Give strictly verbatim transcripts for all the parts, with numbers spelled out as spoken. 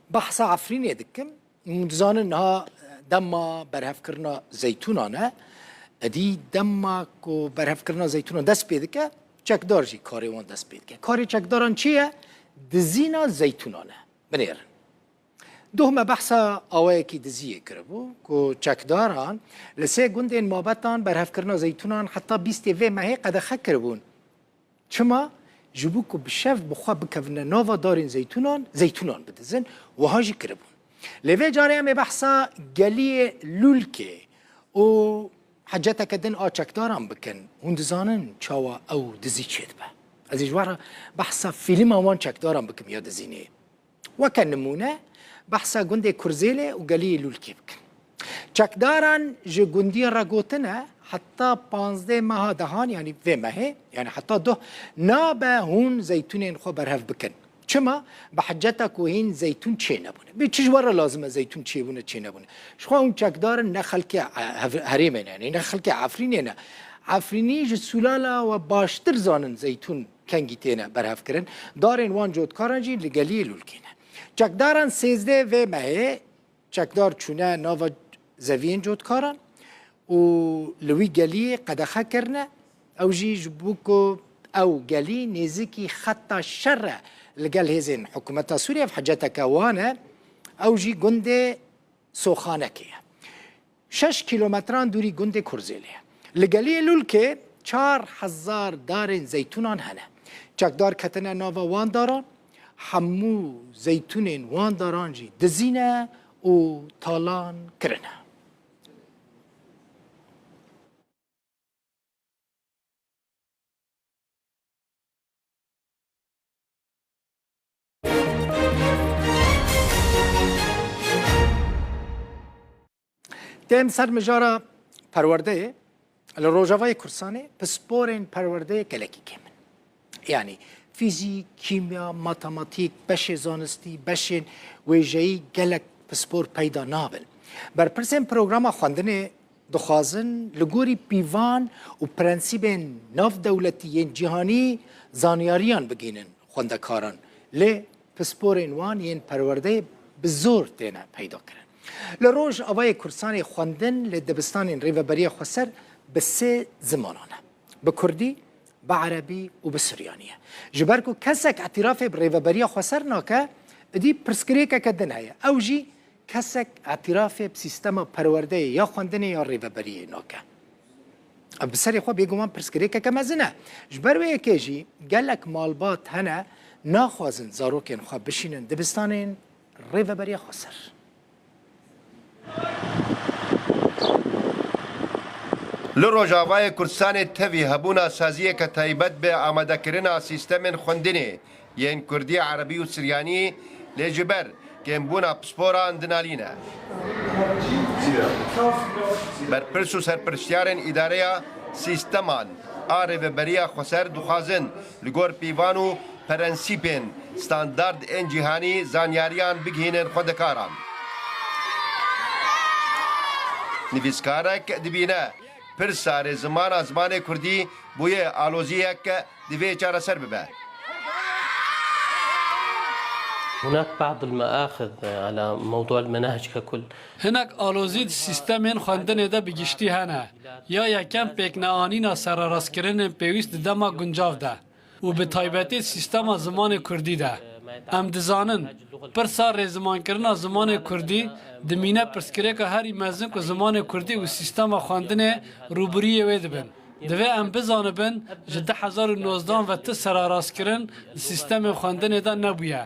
Behsa Efrînê dikim. Hûn dizanin niha dema berhevkirina zeytûnan e. Edî dema ku berhevkirina zeytûnan dest pê dike, çekdar jî karê wan dest pê dike. Karê çekdaran çi ye? Dizîna zeytûnan e. Binêrin. Doh me behsa awayekî diziyê kiribû ku çekdaran li sê gundên mabetan berhevkirina zeytûnan heta bîstê vê mehê qedexe kiribûn. Çima? Ji bo ku bi şev bi xwe bikevine nava darên zeytûnan, zeytûnan bidizin, wiha jî kiribûn. Lê vê carê em ê behsa geliyê Lûlkê û heceteke din a çekdaran bikin. Hûn dizanin çawa ew dizî çêdibe? Ez ê ji we re behsa fîlma wan çekdaran bikim ya dizînê. Weke nimûne, behsa gundê Kurzêlê û geliyê Lûlkê bikin. Çekdaran ji gundiyê re gotine, heta panzdeh meha dehan, yanî vê mehê, yanî heta doh, nabe hûn zeytûnên xwe berhev bikin. Çima? Bi heceta ku hîn zeytûn çênebûne. Bê çi ji we re lazim e zeytûn çêbûne, çênebûne? Ji xwe hûn çekdarin, ne xelkê e-, hev-, herêmê ne, ne xelkê Efrînê ne. Efrînî ji Sûlala we baştir zanin zeytûn kengî têne berhevkirin. Darên wan cotkaran jî li geliyê Lûlkê ne. Çekdaran sêzdeh vê mehê çekdar çûne nava zeviyên cotkaran û li wî geliyê qedexe kirine. Ew jî ji bo ku ew gelî nêzîkî xeta şer e li gel hêzên hikûmeta Sûriyê, ev heceteke wan e. Ew jî gundê Soxanekê ye. Şeş kîlometran dûrî gundê Kurzêlê ye. Li geliyê Lûlkê çar hezar darên zeytûnan hene. Çekdar ketine nava wan daran, hemû zeytûnên wan daran jî dizîne û talan kirine. Têm ser mijara perwerdeyê, li Rojavayê Kurdistanê pisporên perwerdeyê gelekî kêm in. Yanî fîzîk, kîmya, matematîk, beşê zanistî, beşên wêjeyî gelek pispor peyda nabin. Berpirsên programa xwendinê dixwazin li gorî pîvan û prensîbên navdewletî yên cîhanî zanyariyan bigihînin xwendekaran. Lê pisporên wan yên perwerdeyê bi zor têne peyda kirin. Li Rojavayê Kurdistanê xwendin li dibistanên Rêveberiya Xweser bi sê zimanan e. Bi kurdî, bi erebî û bi suryanî ye. Ji ber ku kesek îtirafê bi Rêveberiya Xweser nake, êdî pirsgirêkeke din heye. Ew jî kesek îtirafê bi sîstema perwerdeyê ya xwendinê ya rêveberiyê nake. Ev bi serê xwe bêguman pirsgirêkeke mezin e. Ji ber wê yekê jî gelek malbat hene naxwazin zarokên xwe bişînin dibistanên Rêveberiya Xweser. Li Rojavayê Kurdistanê tevî hebûna saziyeke taybet bi amadekirina sîstemên xwendinê yên kurdî, erebî û siryanî, lê ji ber kêmbûna pisporan dinalîne. Berpirs û serpirştiyarên îdareya sîsteman a Rêveberiya Xweser dixwazin li gor pîvan û prensîpên standard ên cîhanî zanyariyan bigihînin xwendekaran. Nivîskarek dibîne pirsa rêzimana zimanê kurdî bûye aloziyek divê çareser bibe. هناك بعض المآخذ على موضوع المناهج ككل. Hinek alozî di sîstemên xwendinê de bi giştî hene. Ya yekem pêkneanîna sererastkirinên pêwîst di dema guncav de û bi taybetî di sîstema zimanê kurdî de. Em dizanin, pirsa rêzimankirina zimanê kurdî dimîne pirsgirêka herî mezin ku zimanê kurdî û sîstema xwendinê rûbirûyê wê dibin. Divê em bizanibin, ji du hezar û nozdeh ve ti sererastkirin di sîstemên xwendinê de nebûye.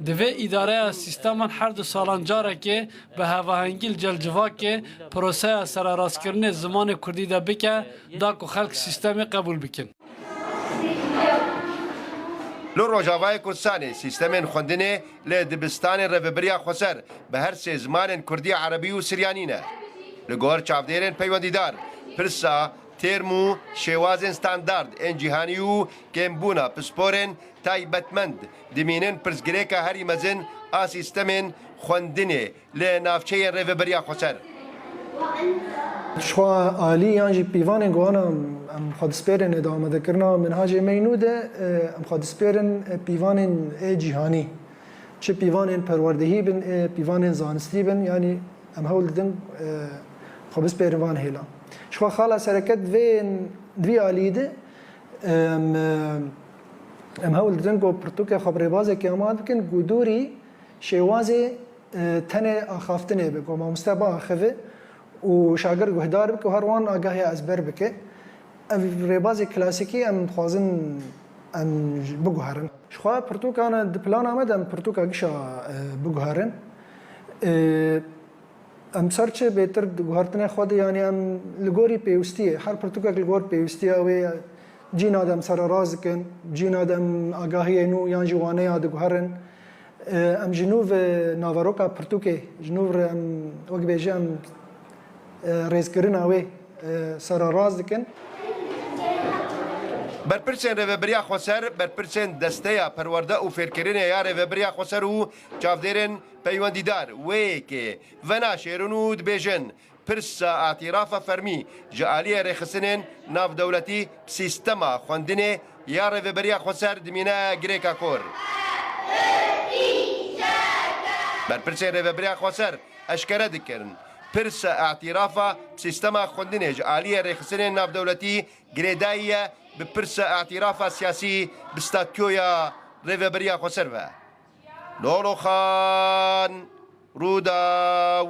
Divê îdareya sîsteman her du salan carekê bi hevahengî li gel civakê proseya sererastkirinê zimanê kurdî de bike, da ku xelk sîstemê qebûl bikin. Li Rojavayê Kurdistanê sîstemên xwendinê li dibistanên Rêveberiya Xweser bi her sê zimanên kurdî, erebî û siryanî ne. Li gor çavdêrên peywendîdar, pirsa têrm û şêwazên standard ên cîhanî û kêmbûna pisporên taybetmend dimînin pirsgirêka herî mezin a sîstemên xwendinê li navçeyên Rêveberiya Xweser. Ji xwe alî yan jî pîvanên ku hene em xwe dispêrin ê di amadekirina minhajê me yî nû de, e, em xwe dispêrin, e, pîvanên ê cîhanî. Çi pîvanên perwerdehî bin, ê pîvanên zanistî bin, yanî em hewl didin, e, xwe bispêrin van hêlan. Ji xwe xala sereke di vê, di vî alî de, em, e, em hewl didin ku pirtûkê xwe bi rêbazekî amat bikin, ku dûrî şêwazê, e, tenê axaftinê be, ku mamoste biaxive û şagird guhdar bike û her wan agahiya ezber bike. Ev rêbazê klasîkî em dixwazin em biguherin. Ji xwe pirtûkan di plana me de em pirtûka gişa, e, biguherin. E, em ser çi bêtir di guhertinê xwe de, yanî em li gorî pêwistiyê, her pirtûkek li gor pêwistiya wê, cîna de em sererast dikin, cîna de em agahiyê nû yan jî waneya diguherin. E, em ji nû ve naveroka pirtûkê, ji nû ve em, wek bêje em, e, rêzkirina wê, e, sererast dikin. Berpirsên Rêveberiya Xweser, berpirsên Desteya Perwerde û Fêrkirinê ya Rêveberiya Xweser û çavdêrên peywendîdar wê yekê venaşêrin û dibêjin, pirsa îtîrafa fermî ji aliyê rêxistinên navdewletî bi sîstema xwendinê ya Rêveberiya Xweser dimîne girêka kor. Berpirsên Rêveberiya Xweser eşkere dikin, pirsa îtîrafa bi sîstema xwendinê ji aliyê rêxistinên navdewletî girêdayî ye bi pirsa îtîrafa siyasî bi statûya Rêveberiya Xweser ve. Lolo Xan, Rûdaw.